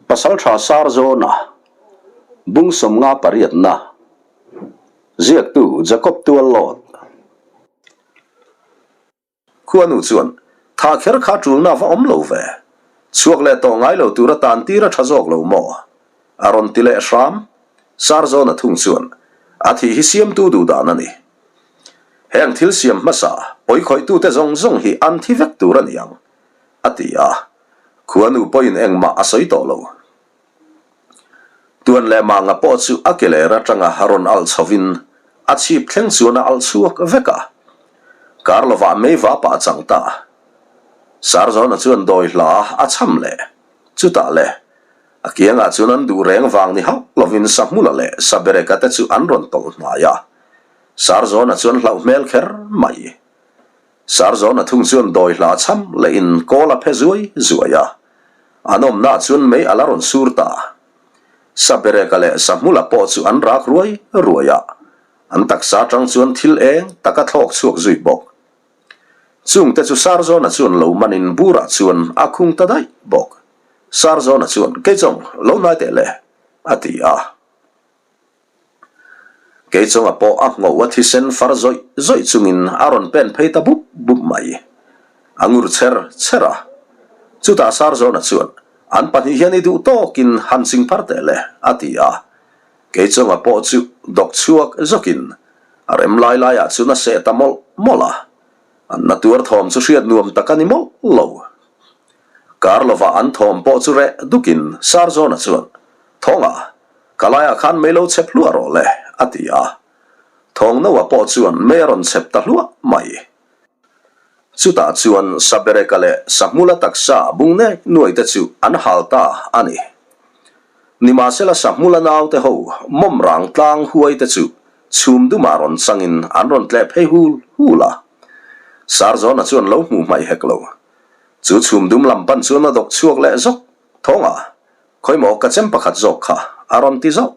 Pasaltha Sarzawna, Bung 58-na, Ziaktu Jacob Tuallawt. Khuanu chuan, Tha kher kha tulna va awm lo ve. Chhuak leh tawh ngai lo tura tan tir a tha zawk lo maw? A rawn ti leh hram. Sarzawna thung chuan, A thih hi siamtu duh dan a ni. Heng thil siam hmasa, pawikhawih-tute zawng zawng hi an thi vek tur a ni ang, a ti a. Khuanu pawhin engmah a sawi tawh lo. Tuan leh manga pawh chu a ke ler atanga rawn alh chhovin a chhip thleng chuan a alh chhuak vek a. Kar lovah mei vapah a chang ta. Sarzawna chuan dawi hla a cham leh. Chutah le, a kiangah chuan an duh reng vang ni hauh lovin Sahmula leh Sabereka te chu an rawn tawlh hnai a. Sarzawna chuan hlauh hmel kher mai. Sarzawna thung chuan dawi hla cham lehin kawl a phe zuai zuai a, an awmnaah chuan mei a la rawn sur ta. Sabereka leh Sahmula pawh chu an rak ruai ruai a, an taksa atang chuan thil eng tak a thlawk chhuak zui bawk. Chungte chu Sarzawna chuan lo manin burah chuan a khung ta daih bawk. Sarzawna chuan, Keichawng, lo hnai teh le, a ti a. Kei chunga pawh a ngho a thisen far zawih zawih chungin a rawn pen phei ta bup bup mai. A ngur cher cher a. Chutah Sarzawna chuan, An pahnih hian i duh tawkin han ching phar teh le, a ti a. Kei chunga pawh chu dawk chhuak zawkin a rem lai laiah chuan a seh ta mawlh mawlh a. An na tuar thawm chu hriat nuam tak a ni mawlh lo. Kar lovah an thawm pawh chu reh dukin Sarzawna chuan, Thawngah, Ka laiah khan mei lo chep hluah rawh le, a ti a. Thawngnoa pawh chuan mei a rawn chep ta hluah mai. Chutah chuan Sabereka leh Sahmula taksa bung nek nuai te chu an hal ta a ni. Nimahsela Sahmula naute ho mawm rang tlang huai te chu chhum dumah rawn changin an rawn tleh phei hul hul a. Sarzawna chuan lo hmuh hmaih hek lo. Chu chhum dum lam pan chuan a dawk chhuak leh zawk thawng a. Khawimaw ka chem pakhat zawk kha a rawn ti zauh.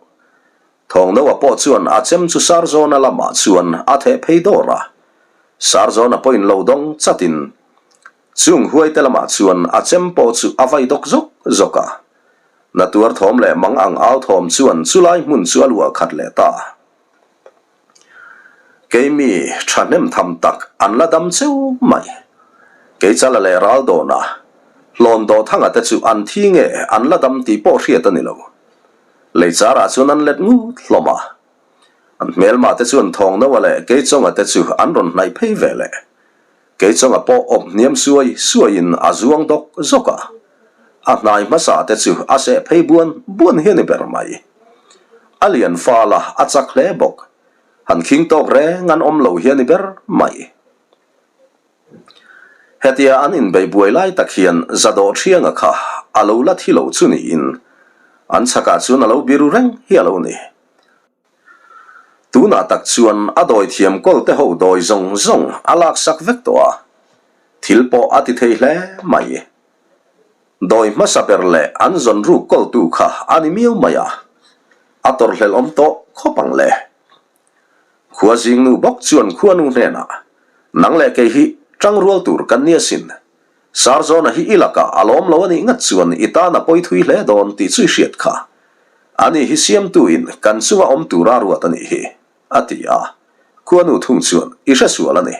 Thawngnoa pawh chuan a chem chu Sarzawna lamah chuan a theh phei dawr a. Sarzawna pawhin lo dawng chatin chung huaite lamah chuan a chem pawh chu a vai dawk zawk zawk a. Na tuar thawm leh mang ang au thawm chuan chulai hmun chu a luah khat leh ta. Keimi thahnem tham tak an la dam cheu mai. Keichala leh Raldawna, Hlawn Dawthanga te chu an thi nge an la dam tih pawh hriat a ni lo. Leicharah chuan an let ngut hlawm a. An hmelma te chuan Thawngnoa leh Keichawnga te chu an rawn hnaih phei ve leh. Keichawnga pawh awp hniam suai suaiin a zuang dawk zawk a. A hnai hmasa te chu a seh phei buan buan hi a ni ber mai. A lian fal a, a chak hle bawk. Han khing tawk reng an awm lo hi a ni ber mai. Hetia an inbeih buai lai tak hian Zadawh Thianga kha a lo la thi lo chu niin an chhakah chuan a lo biru reng hi a lo ni. Tunah tak chuan a dawi thiam kawl te ho dawi zawng zawng a laksak vek tawh a, thil pawh a ti thei hle mai. Dawi hmasa ber leh an zawn ruk kawltu kha a ni miau mai a, a tawrhhlelh awm tawh khawp ang le. Khua zingnu bawk chuan khuanu hnenah, Nang leh kei hi tangrual tur kan ni asin. Sarzawna hi i lakah a lawm lo a nih ngat chuan i tan a pawi thui hle dawn tih chu i hriat kha. Ani hi siamtuin kan chunga awm tura ruat a nih hi, a ti a. Khuanu thung chuan, I hre sual a ni.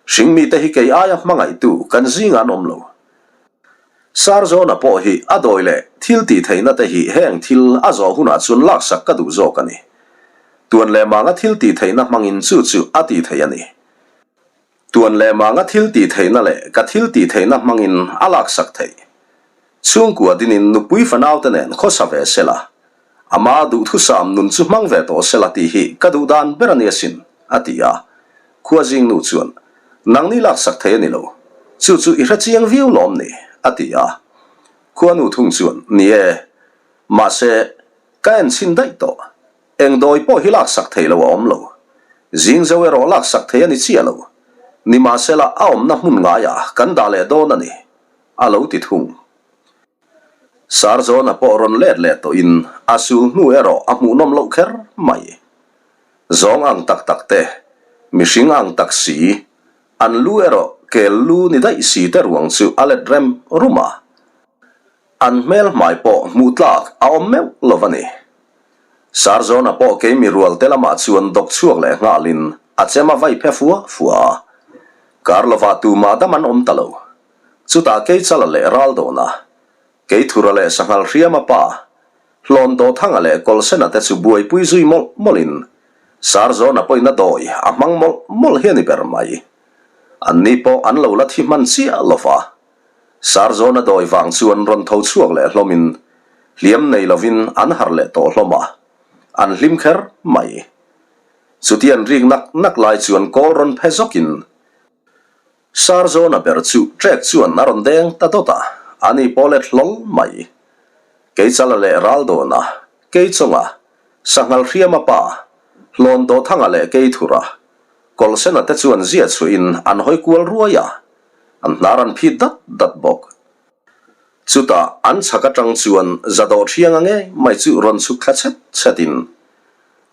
Hringmite hi kei aia hmangaihtu kan zingah an awm lo. Sarzawna pawh hi a dawi leh thil tih theihna te hi heng thil a zawh hunah chuan laksak ka duh zawk a ni. Tuan leh manga thil tih theihna hmangin chu chu a tih theih a ni. Tuan leh manga thil tih theihna leh ka thil tih theihna hmangin a laksak theih. Chhungkua dinin nupui fanaute nen khawsa ve sela, ama duhthusam nun chu hmang ve tawh sela tih hi ka duh dan ber a ni asin, a ti a. Khua zingnu chuan, Nangni laksak thei a ni lo, chu chu i hre chiang viau lawm ni, a ti a. Khuanu thung chuan, Ni e, mahse, ka en chhin daih tawh. Eng dawi pawh hi laksak thei lo a awm lo. Zing zo erawh laksak thei a ni chiah lo. Nimahsela a awmna hmun ngaiah kan dah leh dawn a ni, a lo ti thung. Sarzawna pawh rawn let leh tawhin a sul hnu erawh a hmuhnawm loh kher mai. Zawng ang tak tak te, mihring ang tak si, an lu erawh kel lu ni daih si te ruang chu a let rem rum a. An hmel hmai pawh hmuh tlak a awm meuh lo a ni. Sarzawna pawh keimi rual te lamah chuan dawk chhuak leh nghalin a chem a vai phe fua fua a. Kar lovah tumah dam an awm ta lo. Chutah Keichala leh Raldawna, Keithura leh Sanghal hriama pa, Hlawn Dawthanga leh Kawlsena te chu buaipui zui mawlh mawlhin Sarzawna pawhin a dawi a hmang mawlh mawlh hi a ni ber mai. Anni pawh an lo la thi hman chiah lo va. Sarzawna dawi vang chuan rawn tho chhuak leh hlawmin hliam nei lovin an harh leh tawh hlawm a, an hlim kher mai. Chuti an rik nak nak lai chuan kawl rawn phe zawkin Sarzawna ber chu trek chuan a rawn deng ta dawt a, a ni pawh let hlawl mai. Keichala leh Raldawna, Keichawnga, Sanghal hriama pa, Hlawn Dawthanga leh Keithura, Kawlsena te chuan zia chhuahin an hawi kual ruai a, an hnar an phit dat dat bawk. Chutah an chhak atang chuan Zadawh Thianga ngei mai chu rawn chhuk thla chhet chhetin,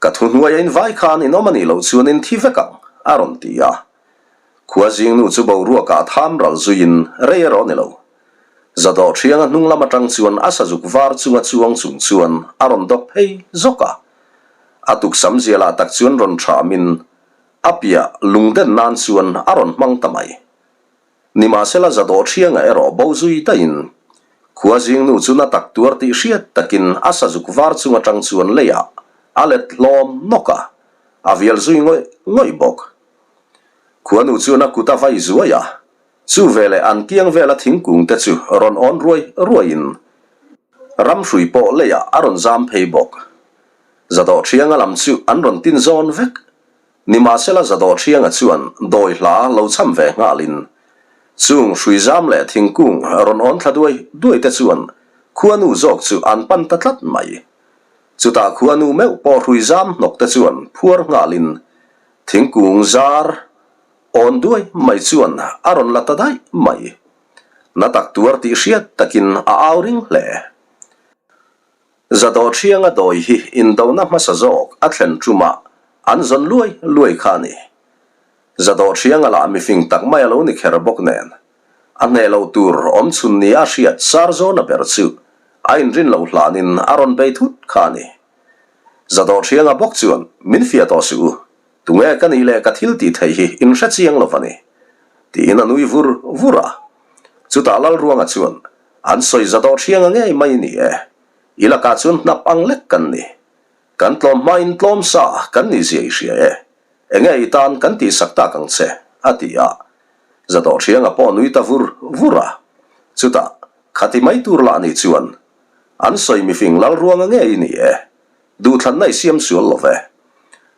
Ka thuhnuaia in vai khan in awm a nih loh chuan in thi vek ang, a rawn ti a. Khua zingnu chu boruakah tham ral zuiin rei erawh ni lo. Zadawh Thianga hnung lam atang chuan a sazuk var chunga chuang chung chuan a rawn dawk phei zawk a. A tuksam zialah tak chuan rawn thamin a piah lungden nan chuan a rawn hmang ta mai. Nimahsela Zadawh Thianga erawh bo zui daihin khua zingnu chu na tak tuar tih hriat takin a sazuk var chung atang chuan leiah a let hlawm nawk a, a vial zui ngawih ngawih bawk. Khuanu chuan a kut a vai zuai a, chu veleh an kiang vela thingkung te chu rawn awn ruai ruaiin ramhrui pawh leiah a rawn zam phei bawk. Zadawh Thianga lam chu an rawn tin zawn vek. Nimahsela Zadawh Thianga chuan dawi hla lo cham ve nghalin chung hrui zam leh thingkung rawn awn thla duai duai te chuan khuanu zawk chu an pan ta tlat mai. Chutah khuanu meuh pawh hrui zam hnawk te chuan phuar nghalin thingkung zar awn duai mai chuan a rawn la ta daih mai. Na tak tuar tih hriat takin a au ring hle. Zadawh Thianga dawi hi indona hmasa zawk a thlen ṭumah an zawn luai luai kha a ni. Zadawh Thianga lah mifing tak mai a lo ni kher bawk nen, a hneh loh tur awm chhun nia a hriat Sarzawna ber chu a inrin loh hlanin a rawn bei thut kha a ni. Zadawh Thianga bawk chuan, Min fiah tawh suh u, tunge ka nih leh ka thil tih theih hi in hre chiang lo va ni, tiin a nui vur vur a. Chutah Lalruanga chuan, An sawi za dawh thianga ngei mai ni e. I lakah chuan hnap ang lek kan ni. Kan tlawm hmain tlawm sa kan nih zia i hria e. Enge i tan kan tihsak tak ang che, a ti a. Zadawh thianga pawh nui ta vur vur a. Chutah, khati mai tur lah ni chuan, an sawi mifing lal ruanga ngei i ni e. Duhthlanna i siam sual lo ve.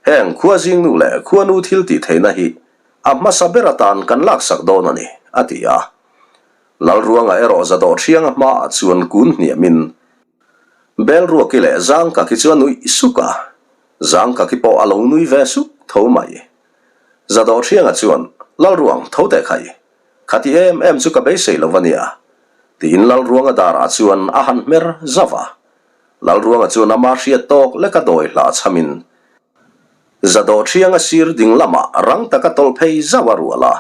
Heng khua zingnu leh khuanu thil tih theihna hi a hmasa ber atan kan laksak dawn a ni, a ti a. Lalruanga erawh Zadawh Thianga hmaah chuan kun hniamin Belruaki leh Zangkaki chu a nuih suk a, Zangkaki pawh a lo nui ve suk tho mai. Zadawh Thianga chuan, Lalruang, tho teh khai, khati em em chu ka beisei lo va nia, tiin Lalruanga darah chuan a han hmer zauh a. Lalruanga chuan ama hriat tawk leka dawi hlah chhamin Zadawh Thianga sir ding lamah rang taka tawlh phei zauh a rual a,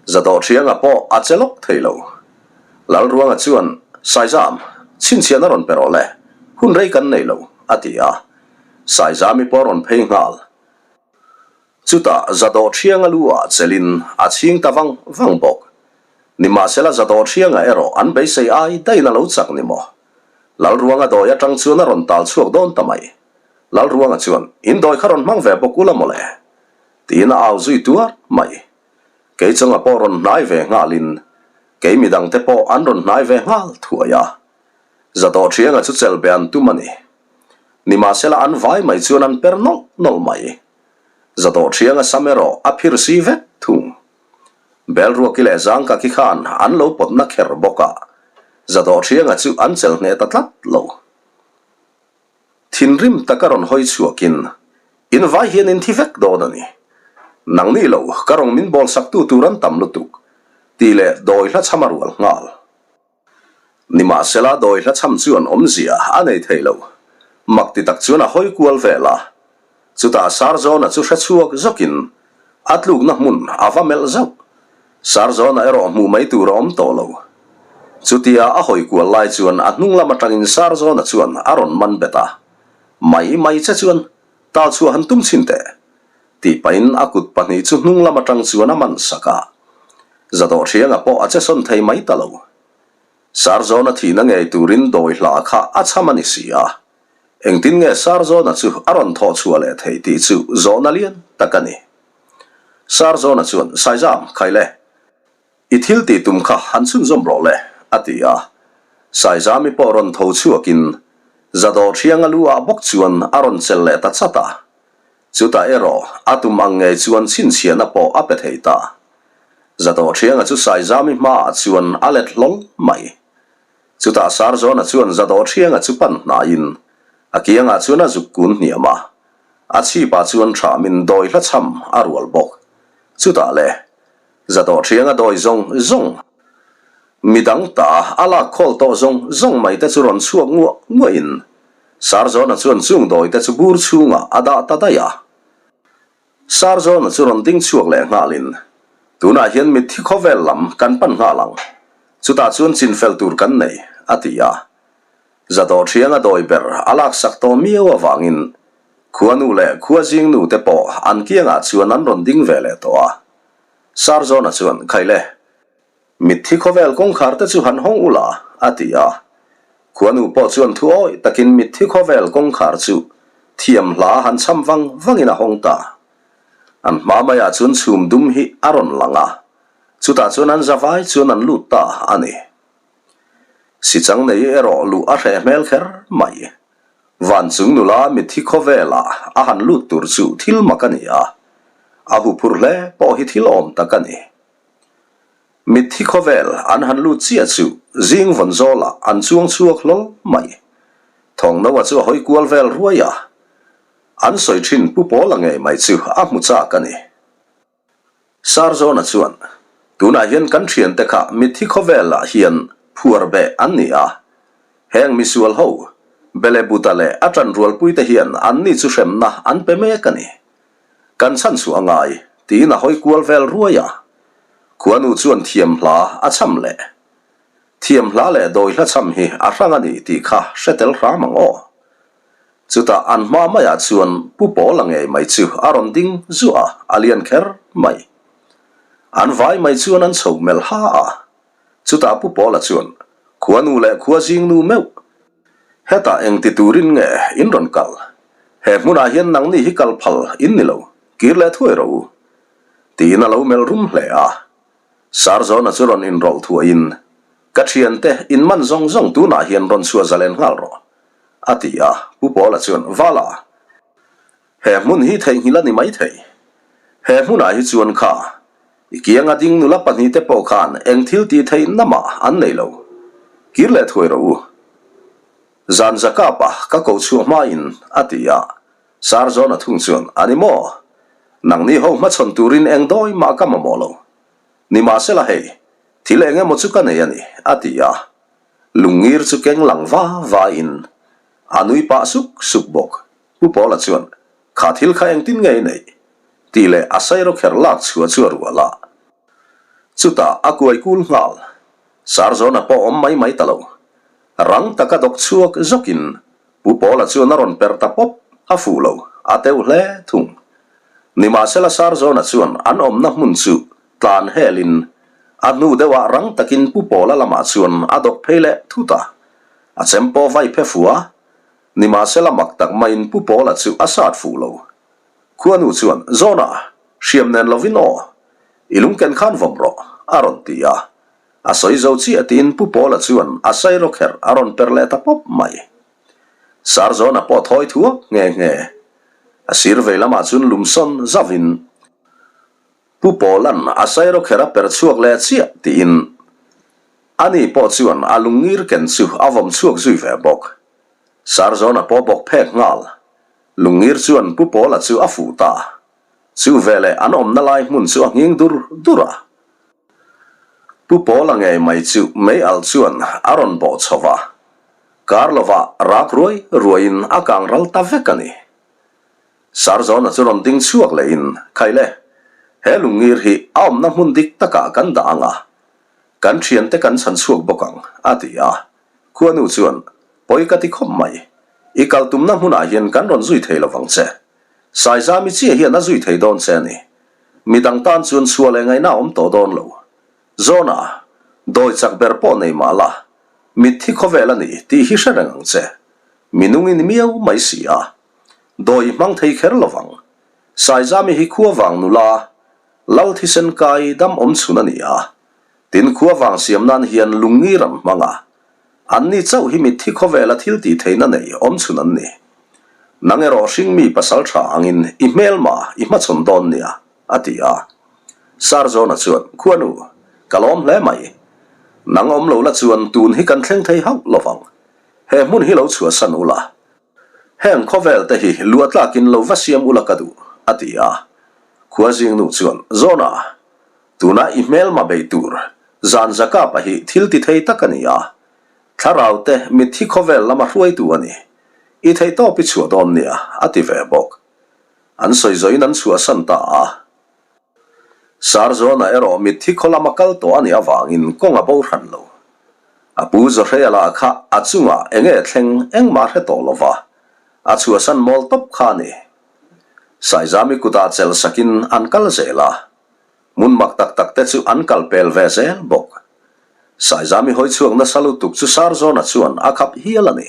Zadawh Thianga pawh a che lawk thei lo. Lalruanga chuan, Saizam, chhinchhiahna rawn pe rawh le, hun rei kan nei lo, a ti a. Saizami pawh a rawn phei nghal. Chutah Zadawh Thianga lu ah chelin a chhing ta vang vang bawk. Nimahsela Zadawh Thianga erawh an beisei ai daihin a lo chak ni maw? Lalruanga dawi atang chuan a rawn tal chhuak dawn ta mai. Lalruanga chuan, In dawi kha rawn hmang ve bawk ula mawle, tiin a au zui tuar mai. Kei chunga pawh rawn hnai ve nghalin, kei midangte pawh an rawn hnai ve nghal thuai a. Zadawh Thianga chu chelh be an tum a ni. Nimahsela an vai mai chuan an per nawlh nawlh mai. Zadawh Thianga sam erawh a phir si vek thung. Belruaki leh Zangkaki khan an lo pawtna kher bawk a, Zadawh Thianga chu an chelh hneh ta tlat lo. Thinrim taka rawn hawi chhuakin, In vai hian in thi vek dawn a ni. Nang ni lo, ka rawng min bawl saktu tur an tam lutuk, tih leh dawi hla chham a rual nghal. Nimahsela dawi hla chham chuan awmzia a nei thei lo. Mak ti tak chuan a hawi kual vel a. Chutah Sarzawna chu hre chhuak zawkin a tlukna hmun a va melh zauh. Sarzawna erawh hmuh mai tur a awm tawh lo. Chutia a hawi kual lai chuan a hnung lam atangin Sarzawna chuan a rawn man bet a, Mai mai che chuan tal chhuah han tum chhin teh, tih pahin a kut pahnih chu hnung lam atang chuan a man sak a. Zadawhhrianga pawh a che sawn thei mai ta lo. Sarzawna thihna ngei turin dawi hla kha a chham a ni si a. Engtin nge Sarzawna chu a rawn thawh chhuah leh thei tih chu zawhna lian tak a ni. Sarzawna chuan, Saizam, khai le. I thil tih tum kha han chhunzawm rawh le, a ti a. Saizami pawh rawn tho chhuakin Zadawhhrianga lu ah bawk chuan a rawn chelh leh ta chat a. Chutah erawh a tum ang ngei chuan chhinchhiahna pawh a pe thei ta. Zadawhhrianga chu Saizami hmaah chuan a let hlawl mai. Chutah Sarzawna chuan Zadawhhrianga chu pan hnaiin a kiangah chuan a zuk kun hniam a. A chhipah chuan thramin dawi hla chham a rual bawk. Chutah le, Zadawhhrianga dawi zawng zawng, midang ta a lak khawl tawh zawng zawng mai te chu rawn chhuak nguah nguahin Sarzawna chuan chung dawi te chu bur chhungah a dah ta daih a. Sarzawna chu rawn ding chhuak leh nghalin, Tunah hian mitthi khawvel lam kan pan nghal ang, chutah chuan chinfel tur kan nei, a ti a. Zadawhhrianga dawi ber a laksak tawh miau avangin Khuanu leh Khuazingnu te pawh an kiangah chuan an rawn ding ve leh tawh a. Sarzawna chuan, Khai le, mitthi khawvel kawngkhar te chu han hawng ula, a ti a. Khuanu pawh chuan thu awih takin mitthi khawvel kawngkhar chu thiam hla han chham vang vangin a hawng ta. An hma maiah chuan chhum dum hi a rawn lang a, chutah chuan an zavai chuan an lut ta a ni. Sichang nei erawh luh a hreh hmel kher mai. Van chung nula mitthi khawvelah a han lut tur chu thil mak a ni a, a huphurh hle pawh hi thil awm tak a ni. Mitthi khawvel an han lut chiah chu zing vawn zawlah an chuang chhuak hlawl mai. Thawngnoa chu a hawi kual vel ruai a, an sawi thin Pu Pawla ngei mai chu a hmu chak a ni. Sarzawna chuan, Tunah hian kan thiante kha mitthi khawvelah hian phuar beh an ni a. Heng misual ho, Belebuta leh a tanrualpuite hian anni chu hremna an pe mek a ni. Kan chhan chhuah a ngai, tiin a hawi kual vel ruai a. Khuanu chuan thiam hla a chham leh. Thiam hla leh dawi hla chham hi a hrang a ni tih kha hre tel hram ang aw. Chutah an hma maiah chuan Pu Pawla ngei mai chu a rawn ding zuah a, a lian kher mai. An vai mai chuan an chho melh ha a. Chutah Pu Pawla chuan, Khuanu leh khua zingnu meuh, hetah engti turin nge in rawn kal? He hmunah hian nangni hi kal phal in ni lo, kir leh thuai rawh u. Tiin a lo melh rum hle a. Sarzawna chu rawn inrawlh thuaiin, Ka thiante, in man zawng zawng tunah hian rawn chhuah zalen nghal rawh. A ti a, Pu Pawla chuan, Vala, he hmun hi theihnghilh a ni maithei. He hmunah hi chuan kha, i kianga ding nula pahnihte pawh khan eng thil tih theih namah an nei lo. Kir leh thuai rawh u. Zan Jakapa ka ko chhuah hmain, a ti a. Sarzawna thung chuan, A ni maw? Nangni ho hmachhawn turin eng dawi mah ka mamawh lo. Nimahsela hei, thil eng emaw chu ka nei a ni, a ti a. Lungngir chu keng lang va va in a nui pah suk suk bawk. Pu Pawla chuan, Kha thil kha engtin nge i neih? tih leh a sairawkher lak chhuah chu a rual a. Chutah a kuai kul nghal. Sarzawna pawh awm mai mai ta lo. Rang taka dawk chhuak zawkin Pu Pawla chuan a rawn perh ta pawp, a fuh lo, a teuh hle thung. Nimahsela Sarzawna chuan an awmna hmun chu tlan helin a hnu deuhah rang takin Pu Pawla lamah chuan a dawk phei leh thut a, a chem pawh vai phe fuh a, nimahsela mak tak maiin Pu Pawla chu a sat fuh lo. Khuanu chuan, Zawna, hriam nen lovin aw, i lungken khan vawm rawh, a rawn ti a. A sawi zo chiah tiin Pu Pawla chuan a sairawkherh a rawn per leh ta pawp mai. Sarzawna pawh thawi thuak nghe nghe. A sir vei lamah chuan lumsawn zauhin Pu Pawla'n a sairawkherh a per chhuak leh chiah tiin ani pawh chuan a lungngir ken chu a vawm chhuak zui ve bawk. Sarzawna pawh bawk phek nghal. Lungngir chuan Pu Pawla chu a fuh ta. Chu veleh an awmna lai hmun chu a nghing dur dur a. Pu Pawla ngei mai chu mei alh chuan a rawn bawh chho va, kar lovah rak ruai ruaiin a kang ral ta vek a ni. Sarzawna chu rawn ding chhuak lehin, Khaile, he lungngir hi a awmna hmun dik takah kan dah ang a. Kan thiante kan chhan chhuak bawk ang, a ti a. Khuanu chuan, Pawi ka ti khawp mai. I kal tumna hmunah hian kan rawn zui thei lovang che. Saizami chiah hian a zui thei dawn che a ni. Midang tan chuan chhuah leh ngaihna a awm tawh dawn lo. Zawna, dawi chak ber pawh nei mah la, mitthi khawvel a ni tih hi hre reng ang che. Minung i ni miau mai si a. Dawi i hmang thei kher lovang. Saizami hi khua vang nula, Lal thisen kai dam awm chhun a ni a. Tin khua vang siam nan hian lungngir an hmang a. Anni chauh hi mitthi khawvela thil tih theihna nei awm chhun an ni. Nang erawh hringmi pasal tha angin i hmelma i hmachhawn dawn nia, a ti a. Sarzawna chuan, Khuanu, ka lawm hle mai. Nang awm lo la chuan tun hi kan thleng thei hauh lovang. He hmun hi lo chhuahsan ula. Heng khawvel te hi luah tlakin lo va siam ula ka duh, a ti a. Khuazingnu chuan, Zawna, tuna i hmelma bei tur zan Zakapa hi thil ti thei tak a ni a. Thlarau te mitthi khawvel lama hruaitu a ni. I theihtawp i chhuah dawn nia, a ti ve bawk. An sawi zawhin an chhuahsan ta a. Sarzawna erawh mitthi khaw lama kal tawh a nih avangin kawng a bo hran lo. A pu Zawhreia lah kha a chungah eng nge thleng engmah hre tawh lova, a chhuahsan mawl tawp kha a ni. Saizami kutah chelh sakin an kal zel a, hmun mak tak tak te chu an kal pel ve zel bawk. Saizami hawi chhuak nasa lutuk chu Sarzawna chuan a khap hial a ni.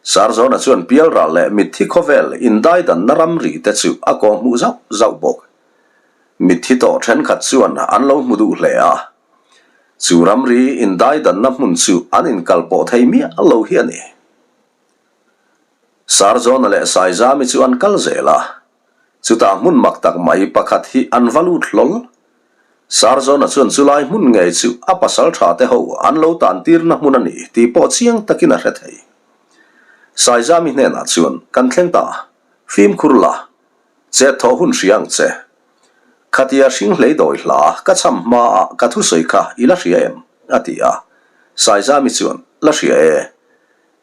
Sarzawna chuan pialral leh mitthi khawvel indaidanna ramri te chu a kawh hmuh zauh zauh bawk. Mitthi tawh thenkhat chuan an lo hmu duh hle a. Chu ramri indaidanna hmun chu an inkalpawh thei miah lo hi a ni. Sarzawna leh Saizami chu an kal zel a. Chutah hmun mak tak mai pakhat hi an va lut hlawl. Sarzawna chuan chulai hmun ngei chu a pasal tha te ho an lo tan tirna hmun a ni tih pawh chiang takin a hre thei. Saizami hnenah chuan, Kan thleng ta, fimkhur la, chet thawh hun hria ang che. Khatia hring hlei dawi hla ka cham hmaah ka thusawi kha i la hria em? a ti a. Saizami chuan, La hria e.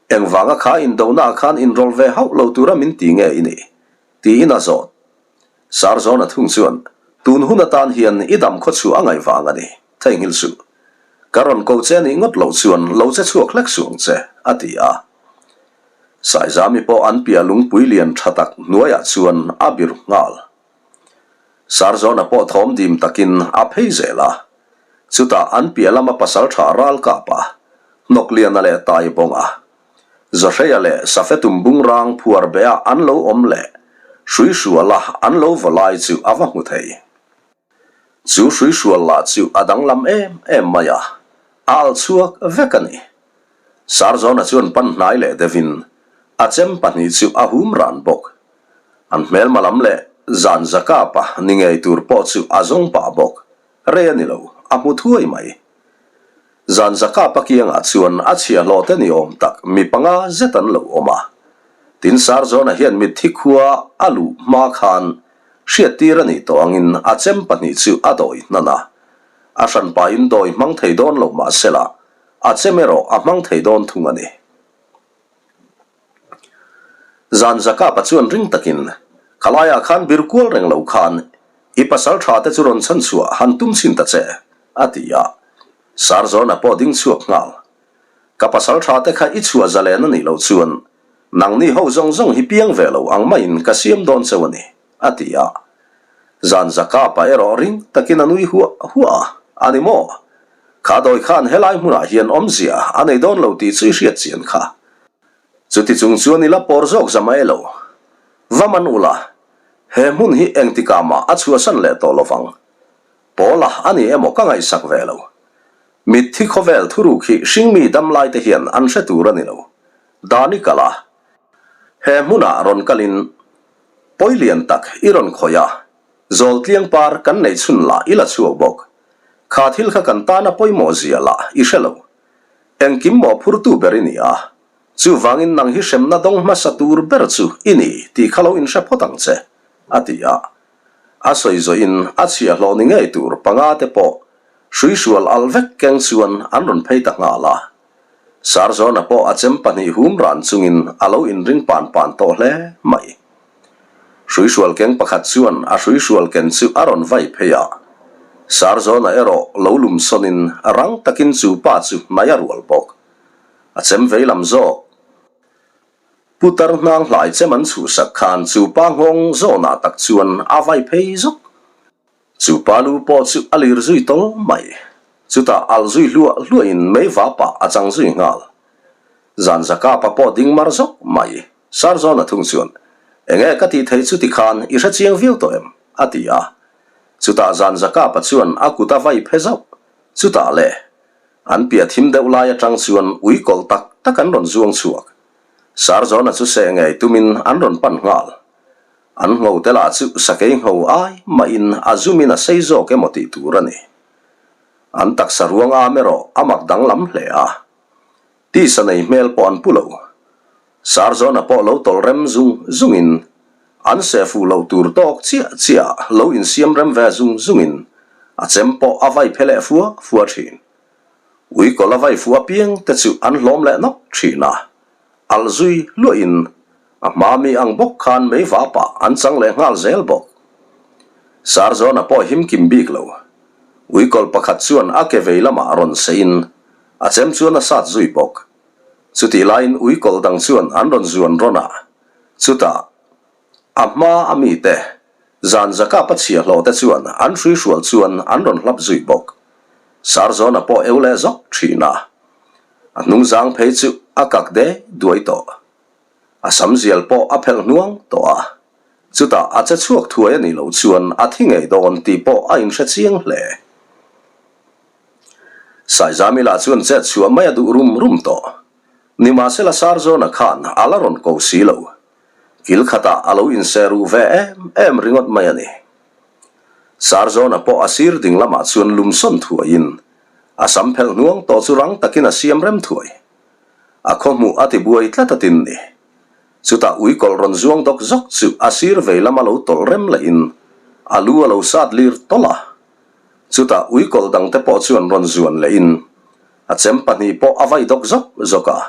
Engvanga kha indonaah khan inrawlh ve hauh lo tura min ti nge i nih? Tiin a zawt. Sarzawna thung chuan, Tun hun atan hian i dam khaw chhuah a ngaih vang a ni, theihnghilh suh. Ka rawn ko che nih ngawt loh chuan lo che chhuak hlek suh ang che, a ti a. Saizami pawh an piah lungpui lian tha tak hnuaiah chuan a bir nghal. Sarzawna pawh thawm dim takin a phei zel a. Chutah an piah lama pasal tha ral kap a, Hnawkliana leh Taibawnga, Zawhreia leh Safetum bungrang phuar beha an lo awm leh Hruihruala an lo vaw lai chu a va hmu thei. Chu Hruihrual lah chu a danglam em em mai a, a al chhuak vek a ni. Sarzawna chuan pan hnai leh deuhin a chem pahnih chu a hum ran bawk. An hmelma lam leh zan zakapa ni ngei tur pawh chu a zawng pah bawk. Rei a ni lo, a hmu thuai mai. Zan zakapa kiangah chuan a chhiahhlawh te ni awm tak mi panga zet an lo awm a. Tin Sarzawna hian mitthi khua a luh hma khan hriattir a nih tawh angin a chem pahnih chu a dawi hnan a. A hranpain dawi hmang thei dawn lo mah sela, a chem erawh a hmang thei dawn thung a ni. Zan Zakapa chuan ring takin, Khalaiah khan bir kual reng lo khan i pasal tha te chu rawn chhan chhuah han tum chhin ta che, a ti a. Sarzawna pawh ding chhuak nghal. Ka pasal tha te kha i chhuah zalen a nih loh chuan nangni ho zawng zawng hi piang ve lo ang maiin ka siam dawn cheu a ni, a ti a. Zan Zakapa erawh ring takin a nui huah huah a, A ni maw? Kha dawi khan helai hmunah hian awmzia a nei dawn lo tih chu i hriat chian kha. Chuti chung chuan i la pawr zawk za mai lo. Va man ula, he hmun hi engtikah mah a chhuahsan leh tawh lovang. Pawla a ni emaw ka ngaihsak ve lo. Mitthi khawvel thuruk hi hringmi damlai te hian an hre tur a ni lo. Dan i kal a. He hmunah rawn kalin pawi lian tak i rawn khawih a, Zawltliang par kan neih chhun lah i la chhuak bawk. Kha thil kha kan tana pawimawh zia lah i hre lo. Engkim maw phurtu ber i ni a, chuvangin nang hi hremna dawng hmasa tur ber chu i ni tih kha lo inhre phawt ang che, a ti a. A sawi zawhin a chhiahhlawh ni ngei tur panga te pawh hruihrual alh vek keng chuan an rawn phei ta nghal a. Sarzawna pawh a chem pahnih hum ran chungin a lo inring pan pan tawh hle mai. Hruihrual keng pakhat chuan a hruihrual ken chu a rawn vai phei a. Sarzawna erawh lo lum sawnin rang takin chu pa chu hnaih a rual bawk. A chem vei lam zawk. Putar hnang hlai chem an chhuhsak khan chu pa nghawng zawnah tak chuan a vai phei zawk. Chu pa lu pawh chu a lir zui tawl mai. Chutah alh zui hluah hluahin mei vapah a chang zui nghal. Zan Zakapa pawh ding mar zawk mai. Sarzawna thung chuan, Enge ka tih thei chu tikhan i hre chiang viau tawh em? a ti a. Chutah zan Zakapa chuan a kut a vai phe zauh. Chutah le, an piah thim deuh lai atang chuan ui kawlh tak tak an rawn zuang chhuak. Sarzawna chu seh ngei tumin an rawn pan nghal. An ngho te lah chu sakei ngho ai mahin a zumin a sei zawk emaw tih tur a ni. An taksa ruang am erawh a mak danglam hle a. Tisa nei hmel pawh an pu lo. Sarzawna pawh lo tawlh rem zung zungin an seh fuh loh tur tawk chiah chiah lo insiam rem ve zung zungin a chem pawh a vai phe leh fua fua thin. Ui kawlh a vai fuh apiang te chu an hlawm leh nawk thin a. Alh zui luahin a hma mi ang bawk khan mei vapah an chang leh nghal zel bawk. Sarzawna pawh him kim bik lo. Uikawlh pakhat chuan a ke vei lamah rawn seihin a chem chuan a sat zui bawk. Chutih laiin uikawlh dang chuan an rawn zuan rawn a, chutah a hma a mite zan zakap a chhiahhlawh te chuan an hruihrual chuan an rawn hlap zui bawk. Sarzawna pawh eu leh zawk thin a. A hnungzang phei chu a kak de duai tawh. A sam zial pawh a phelh hnuang tawh a. Chutah a che chhuak thuai a nih loh chuan a thi ngei dawn tih pawh a inhre chiang hle. Saizami lah chuan chet chhuah mai a duh rum rum tawh. Nimahsela Sarzawna khan a la rawn ko si lo. Kil khatah a lo inseh ruh ve em em ringawt mai a ni. Sarzawna pawh a sir ding lamah chuan lum sawn thuaiin A sam phelh hnuang tawh chu rang takin a siam rem thuai. A khaw hmuh a ti buai tlat a tin ni. Chutah ui kawlh rawn zuang dawk zawk chu a sir vei lama lo tawlh rem lehin a lu a lo sat lir tawlh a. Chutah ui kawlh dangte pawh chuan rawn zuan lehin a chem pahnih pawh a vai dawk zawk zawk a.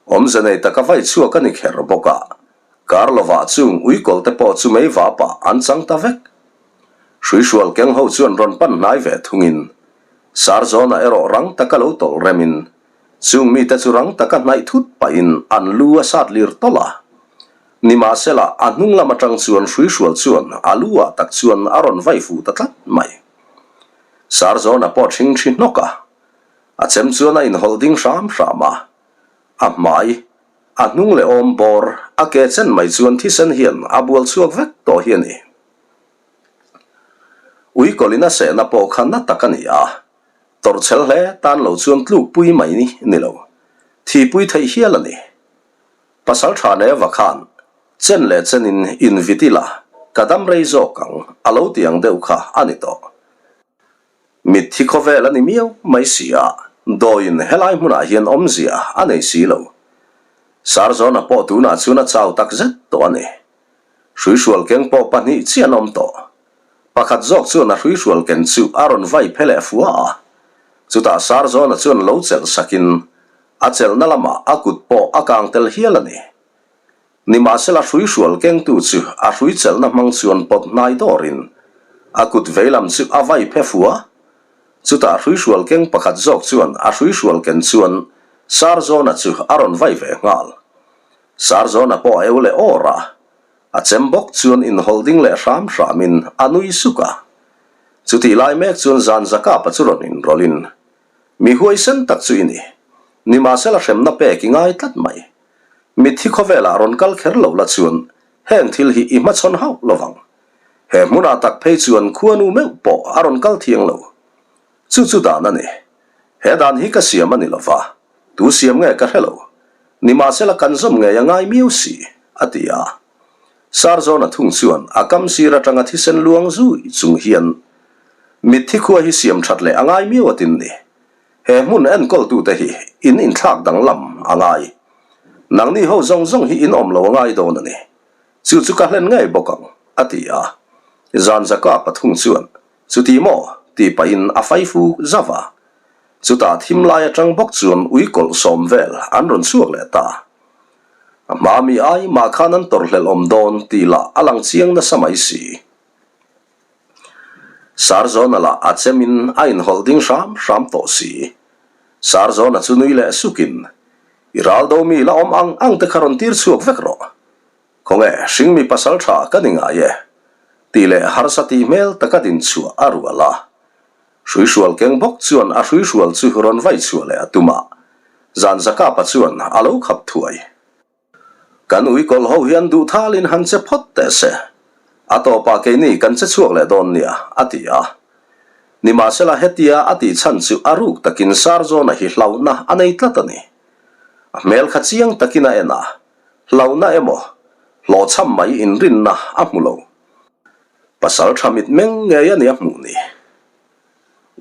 Awmze nei taka vai chhuak a ni kher bawk a. Kar lovah chung ui kawlh te pawh chu mei vapah an chang ta vek. Hruihrual keng ho chuan rawn pan hnai ve thungin Sarzawna erawh rang taka lo tawlh remin chung mite chu rang taka hnaih thut pahin an lu a sat lir tawlh a. Nimahsela a hnung lam atang chuan hruihrual chuan a lu ah tak chuan a rawn vai fuh ta tlat mai. Sarzawna pawh thing thi hnawk a, a chem chuan a inhawlh ding hram hram a, a hmai, a hnung leh awm bawr a ke chen mai chuan thisen hian a bual chhuak vek tawh hi a ni. Ui kawlin a sehna pawh kha na tak a ni a, tawrhchhel hle tan lo chuan tlukpui mai ni lo, thihpui theih hial a ni. Pasal tha Neva khan chen leh chenin invit ila ka dam rei zawk ang a lo ti ang deuh kha a ni tawh. Mitthi khawvel a ni miau mai si a, dawiin helai hmunah hian awmzia a nei si lo. Sarzawna pawh tunah chuan a chau tak zet tawh a ni. Hruihrual keng pawh pahnih chiah an awm tawh. Pakhat zawk chuan a hruihrual ken chu a rawn vai phe leh fua a. Chutah Sarzawna chuan lo chelh sakin a chelhna lamah a kut pawh a kang tel hial a ni. Nimahsela hruihrual kengtu chu a hrui chelhna hmang chuan pawt hnai dawrin a kut veilam chu a vai phe fua. Chutah hruihrual keng pakhat zawk chuan a hruihrual ken chuan Sarzawna chu a rawn vai ve nghal. Sarzawna pawh a eu leh awr a, a chem bawk chuan inhawlh ding leh hram hramin a nui suk a. Chutih lai mek chuan zan Zakapa chu rawn inrawlhin, Mi huaisen tak chu i ni. Nimahsela hremna pek i ngai tlat mai. Mitthi khawvelah rawn kal kher lo la chuan heng thil hi i hmachhawn hauh lovang. He hmunah tak phei chuan khuanu meuh pawh a rawn kal thiang lo. Chu chu dan a ni. He dan hi ka siam a ni lova, tu siam nge ka hre lo. Nimahsela kan zawm ngei a ngai miau si, a ti a. Sarzawna thung chuan a kam sir atanga thisen luang zui chung hian mitthi khua hi siam that leh a ngai miau a tin ni. He hmun enkawltute hi in inthlak danglam a ngai. Nangni ho zawng zawng hi in awm lo a ngai dawn a ni. Chu chu ka hlen ngei bawk ang, a ti a. Zan zaka pathung chuan Chuti maw? tih pahin a faifu zauh a. Chutah thim lai atang bawk chuan ui kawlh sawm vel an rawn chhuak leh ta. A hma mi ai mah khan an tawrhhlelh awm dawn tih lah a lang chiang nasa mai si. Sarzawna lah a chemin a inhawlh ding hram hram tawh si. Sarzawna chu nui leh sukin, I ral do mi la awm ang ang te kha rawn tir chhuak vek rawh. Khawnge, hringmi pasal tha ka ni ngai e, tih leh harsa tih hmel taka din chhuah a rual a. Hruihrual keng bawk chuan a hruihrual chu rawn vai chhuah leh a tum a, zan Zakapa chuan a lo khap thuai. Kan ui kawlh ho hian duh thalin han che phawt teh se, a tawpah keini kan che chhuak leh dawn nia, a ti a. Nimahsela hetia a tih chhan chu a ruk takin Sarzawna hi hlauhna a nei tlat a ni. A hmel kha chiang takin a en a, hlauhna emaw, hlawhchham mai inrinna a hmu lo. Pasal tha mit meng ngei a ni a hmuh ni.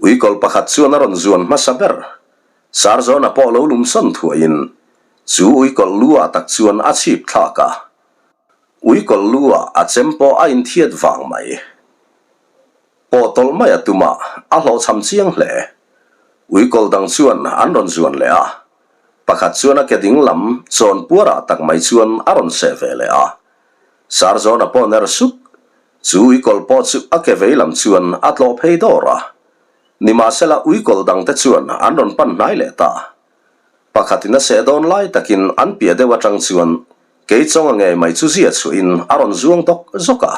Uikawl pakhat chuan a rawn zuan hmasa ber. Sarzawna pawh lo lumsawn thuaiin chu uikawl lu ah tak chuan a chhip thlak a. Uikawl lu ah a chem pawh a inthiat vang mai. Pawh tawlh mai a tum a, a hlawhchham chiang hle. Uikawl dang chuan an rawn zuan leh a. Pakhat chuan a ke ding lam chawn puar ah tak mai chuan a rawn seh ve leh a. Sarzawna pawh ner suk, chu uikawl pawh chu a ke vei lam chuan a tlawh phei dawr a. Nimahsela uikawl dang te chuan an rawn pan hnai leh ta. Pakhatin a seh dawn lai takin an piah deuh atang chuan kei chawnga ngei mai chu zia chhuahin a rawn zuang dawk zawk a.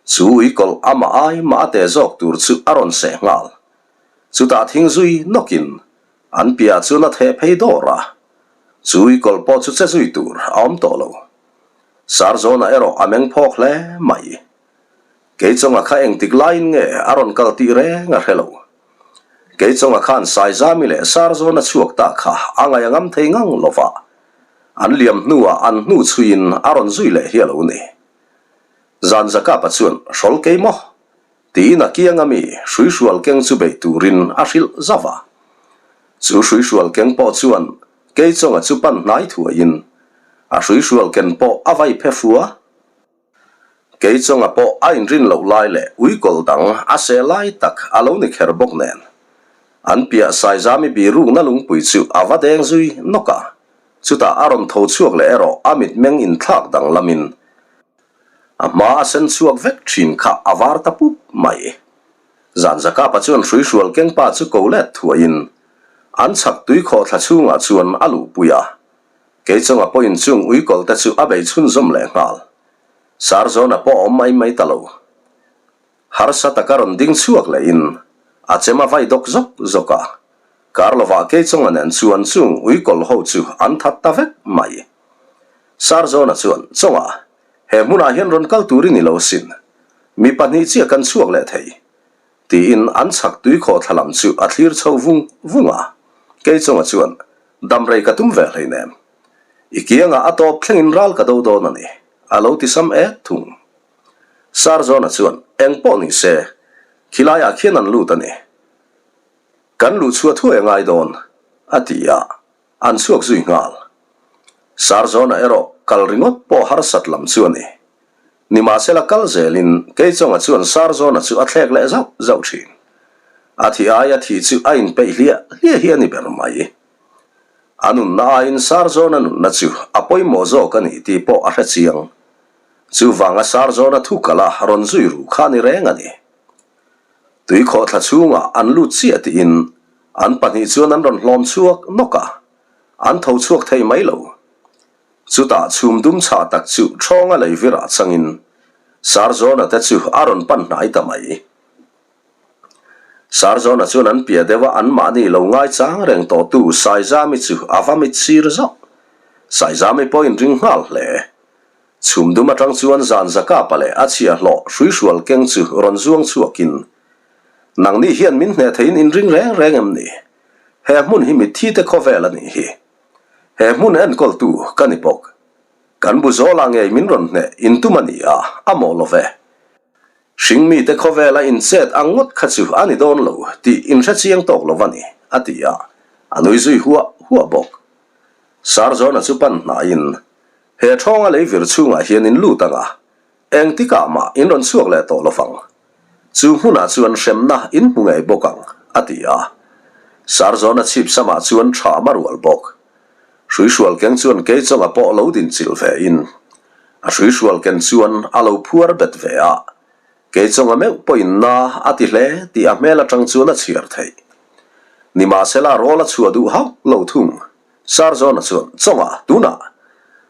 Chu uikawl amah ai mah a te zawk tur chu a rawn seh nghal. Chutah thing zui nawkin An piah chuan a theh phei dawr a, chu uikawl pawh chu che zui tur a awm tawh lo. Sarzawna erawh a meng phawk hle mai. Keichawnga kha engtik laiin nge a rawn kal tih reng a hre lo. Keichawnga khan Saizami leh Sarzawna chhuak ta kha a ngaih a ngam thei ngang lo va, an liam hnuah an hnu chhuiin a rawn zui leh hi a lo ni. Zanzakapa chuan, Hrawl kei maw? Tiin a kiang a mi hruihrual keng chu bei turin a hrilh zauh a. Chu hruihrual keng pawh chuan Keichawnga chu pan hnai thuaiin a hruihrual ken pawh a vai phe fua. Keichawnga pawh a inrin loh lai leh uikawl dang a seh lai tak a lo ni kher bawk nen an piah Saizami birukna lungpui chu a va deng zui nawk a. Chutah a rawn tho chhuak leh erawh a mitmeng inthlak danglamin A hma a sen chhuak vek thin kha a var ta pup mai. Zan Zakapa chuan hruihrual kengpa chu ko let thuaiin an chhak tui khawhthla chhungah chuan a luhpui a. Keichawnga pawhin chung uikawl te chu a bei chhunzawm leh nghal. Sarzawna pawh a awm mai mai ta lo. Harsa taka rawn ding chhuak lehin a chem a vai dawk zawk zawk a. Kar lovah Keichawnga nen chuan chung uikawl ho chu an that ta vek mai. Sarzawna chuan, Chawnga, he hmunah hian rawn kal tur i ni lo sin. Mi pahnih chiah kan chhuak leh thei. Tiin an chhak tui khawhthla lam chu a thlir chho vung vung a. Keichawnga chuan, Damrei ka tum ve hleinem. I kiangah a tawp thlengin ral ka do dawn a ni, a lo ti sam et thung. Sarzawna chuan, Eng pawh ni se, khilaiah khian an lut a ni. Kan luh chhuah thuai a ngai dawn, a ti a. An chhuak zui nghal. Sarzawna erawh kal ringawt pawh harsat lam chu a ni. Nimahsela kal zelin Keichawnga chuan Sarzawna chu a thlek leh zauh zauh thin. A thi aia thi chu a inpeih hliah hliah hi a ni ber mai. A nunna aiin Sarzawna nunna chu a pawimawh zawk a ni tih pawh a hre chiang. Chuvanga Sarzawna thu kala rawn zui ru kha a ni reng a ni. Tuikhawhthla chhungah an lut chiah tiin an pahnih chuan an rawn hlawm chhuak nawk a, an tho chhuak thei mai lo. Chutah chhum dum chhah tak chu ṭhawnga lei virah changin Sarzawna te chu a rawn pan hnai ta mai. Sarzawna chuan an piah deuh a anmahni lo ngaichang reng tawhtu Saizami chu a va mit sir zauh. Saizami pawh inring nghal hle. Chhum dum atang chuan zan zakapa leh a chhiahhlawh hruihrual keng chu rawn zuang chhuakin, Nangni hian min hneh theiin inring reng reng em ni? He hmun hi mitthi te khawvel a nih hi. He hmun enkawltu ka ni bawk. Kan bu zawlah ngei min rawn hneh intum a ni a, a mawh lo ve. Hringmite khawvela inchet ang ngawt kha chu a ni dawn lo tih inhre chiang tawk lo a ni, a ti a, a nui zui huah huah bawk. Sarzawna chu pan hnaiin, He ṭhawnga lei vir chhungah hian in lut ang a, engtikah mah in rawn chhuak leh tawh lovang. Chu hmunah chuan hremna in hmu ngei bawk ang, a ti a. Sarzawna chhip samah chuan ṭham a rual bawk. Hruihrual keng chuan Keichawnga pawh lo din chilh ve in, a hruihrual ken chuan a lo phuar bet ve a. Keichawnga meuh pawhin na a ti hle tih a hmel atang chuan a chhiar theih. Nimahsela rawl a chhuah duh hauh lo thung. Sarzawna chuan, Chawnga, tunah!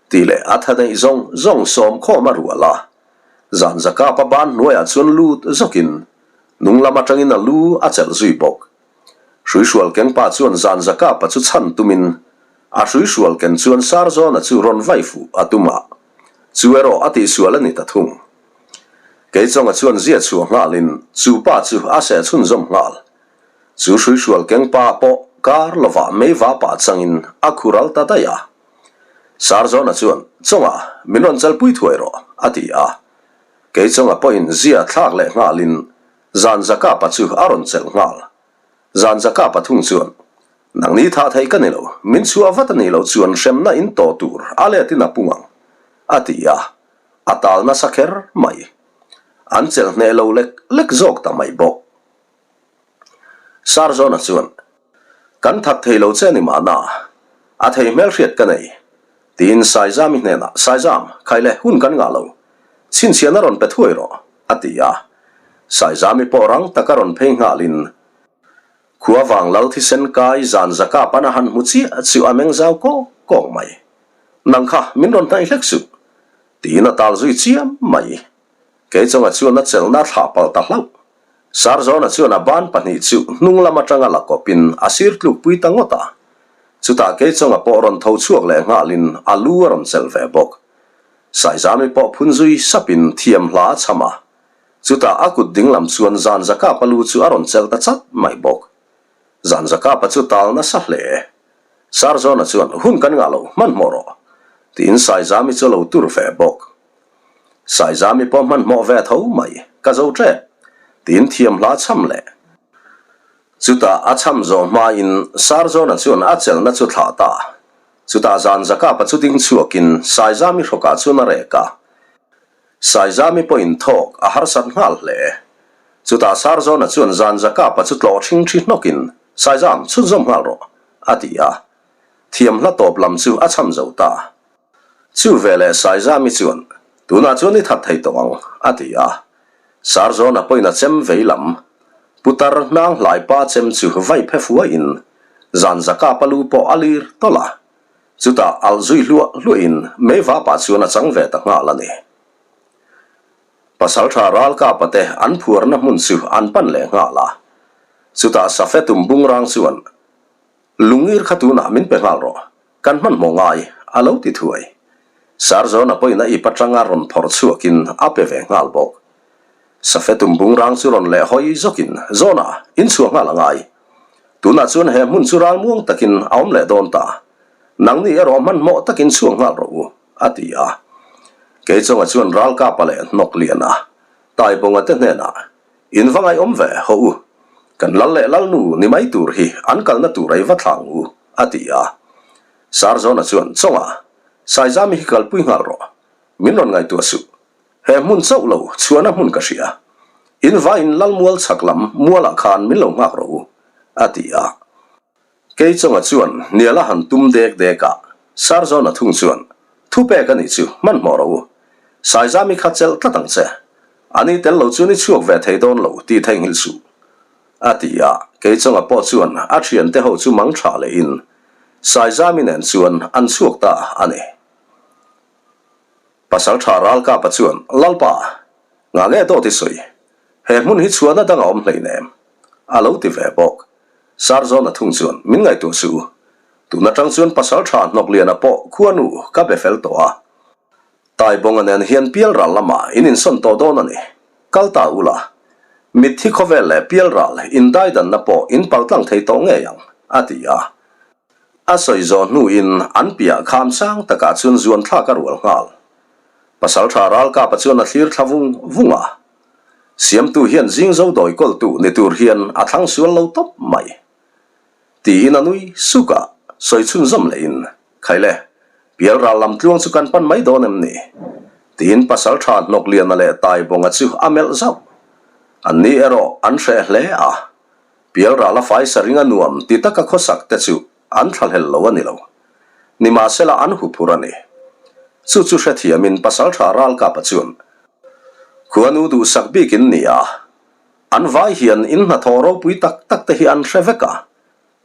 tih leh a tha neih zawng zawng sawm khawm a rual a. Zan zakapa ban hnuaiah chuan lut zawkin hnung lam atangin a lu a chelh zui bawk. Hruihrual kengpa chuan zan zakapa chu chhan tumin a hruihrual ken chuan Sarzawna chu rawn vai fuh a tum a, chu erawh a tihsual a ni ta thung. Keichawnga chuan zia chhuah nghalin chu pa chu a seh chhunzawm nghal. Chu hruihrual kengpa pawh kar lovah meiva pah changin a khu ral ta daih a. Sarzawna chuan, Chawnga, min rawn chalpui thuai rawh, a ti a. Keichawnga pawhin zia thlak leh nghalin Zan Zakapa chu a rawn chelh nghal. Zan Zakapa thung chuan, Nangni thah theih ka ni lo, min chhuah vat a nih loh chuan hremna in tawh tur a letin a pung ang, a ti a. A tal nasa kher mai. An chelh hneh lo lek lek zawk ta mai bawk. Sarzawna chuan, Kan that thei lo che a ni mahna, a thei hmelhriat ka nei, tiin Saizami hnenah, Saizam, khai le, hun kan ngah lo. Chhinchhiahna rawn pe thuai rawh, a ti a. Saizami pawh rang taka rawn phei nghalin, Khua vang lal thisen kai zan zaka pan a han hmu chiah chu a meng zau kawk kawk mai. Nang kha min rawn hnaih hlek suh, tiin a tal zui chiam mai. Keichawnga chuan a chelhna a thlah palh ta hlauh. Sarzawna chuan a ban pahnih chu hnung lam atanga la kawpin a sir tlukpui ta ngawt a. Chutah Keichawnga pawh rawn tho chhuak leh nghalin a lu a rawn chelh ve bawk. Saizami pawh phun zui sapin thiam hla a chham a. Chutah a kut ding lam chuan Zanzakapa lu chu a rawn chelh ta chat mai bawk. Zanzakapa chu tal nasa hle. Sarzawna chuan, Hun kan ngah lo, hmanhmawh rawh, tiin Saizami chu a lo tur ve bawk. Saizami pawh hmanhmawh ve tho mai, ka zo ṭep, tiin thiam hla chham leh. Chutah a chham zawh hmain Sarzawna chuan a chelhna chu thlah ta. Chutah zan Zakapa chu ding chhuakin Saizami hrawkah chuan a rek a. Saizami pawhin thawk a harsat nghal hle. Chutah Sarzawna chuan zan Zakapa chu tlawh ṭhing ṭhi hnawkin, Saizam, chhunzawm nghal rawh, a ti a. Thiam hla tawp lam chu a chham zo ta. Chu veleh Saizami chuan, Tunah chuan i that thei tawh ang, a ti a. Sarzawna pawhin a chem vei lam, Putar hnang hlaipa chem chu vai phe fuaiin zan zaka palu pawh a lir tawlh a. Chutah alh zui hluah hluahin meiva pah chuan a chang ve ta nghal a ni. Pasaltha ralkapa te an phuarna hmun chu an pan leh nghal a. Chutah Safetum bungrang chuan, Lungir kha tunah min pe nghal rawh, kan hmanhmawh ngai, a lo ti thuai. Sarzawna pawhin a ip atanga rawn phawrh chhuakin a pe ve nghal bawk. Safetum bungrang chu rawn leh hawi zawkin, Zawna, in chhuah nghal a ngai. Tunah chuan he hmun chu ralmuang takin a awm leh dawn ta. Nangni erawh hmanhmawh takin chhuak nghal rawh u, a ti a. Keichawnga chuan ralkapa leh hnawkliana Taibawnga te hnenah, In va ngaihawm ve, haw u. Kan lal leh lalnu ni mai tur hi an kalna tur ei va thlang u, a ti a. Sarzawna chuan, Chawnga, Saizami hi kalpui nghal rawh. Min rawn ngaihtuah suh. He hmun chauh lo chhuahna hmun ka hria. In vaiin Lalmual chhak lam mualah khan min lo nghak rawh u, a ti a. Keichawnga chuan hnial a han tum dek dek a, Sarzawna thung chuan, Thu pek a nih chu, hmanhmawh rawh u. Saizami kha chelh tlat ang che. A ni tel lo chuan i chhuak ve thei dawn lo tih theihnghilh suh, a ti a. Keichawnga pawh chuan a thiante ho chu mang tha lehin Saizami nen chuan an chhuak ta a ni. Pasaltha Ralkapa chuan, Lalpa, ngah nge dawt i sawi? He hmun hi chhuahna dang a awm hleinem, a lo ti ve bawk. Sarzawna thung chuan, Min ngaihtuah suh u. Tun atang chuan Pasaltha Hnawkliana pawh khuanu ka be fel tawh a. Taibawnga nen hian pialral lamah in insawn tawh dawn a ni. Kal ta ula. Mitthi khawvel leh pialral indaidanna pawh in paltlang thei tawh ngei ang, a ti a. A sawi zawh hnuin an piah kham sang takah chuan zuan thlak a rual nghal. Pasaltha Ralkapa chuan a thlir thla vung vung a. Siamtu hian zing zo dawi kawltu ni tur hian a thlang sual lo tawp mai. Tiin a nui suk a, sawi chhunzawm lehin, Khaile, pialral lam tluang chu kan pan mai dawn em ni? Tiin Pasaltha Hnawkliana leh Taibawnga chu a melh zauh. Anni erawh an hreh hle a. Pialral a faisa ring a nuam ti taka khawsak te chu an thlahlel lo a ni lo. Nimahsela an huphur a ni. Chu chu hrethiamin Pasaltha Ralkapa chuan. Khuanu duhsak bik in ni a, an vai hian in hnathawh ropui tak tak te hi an hre vek a,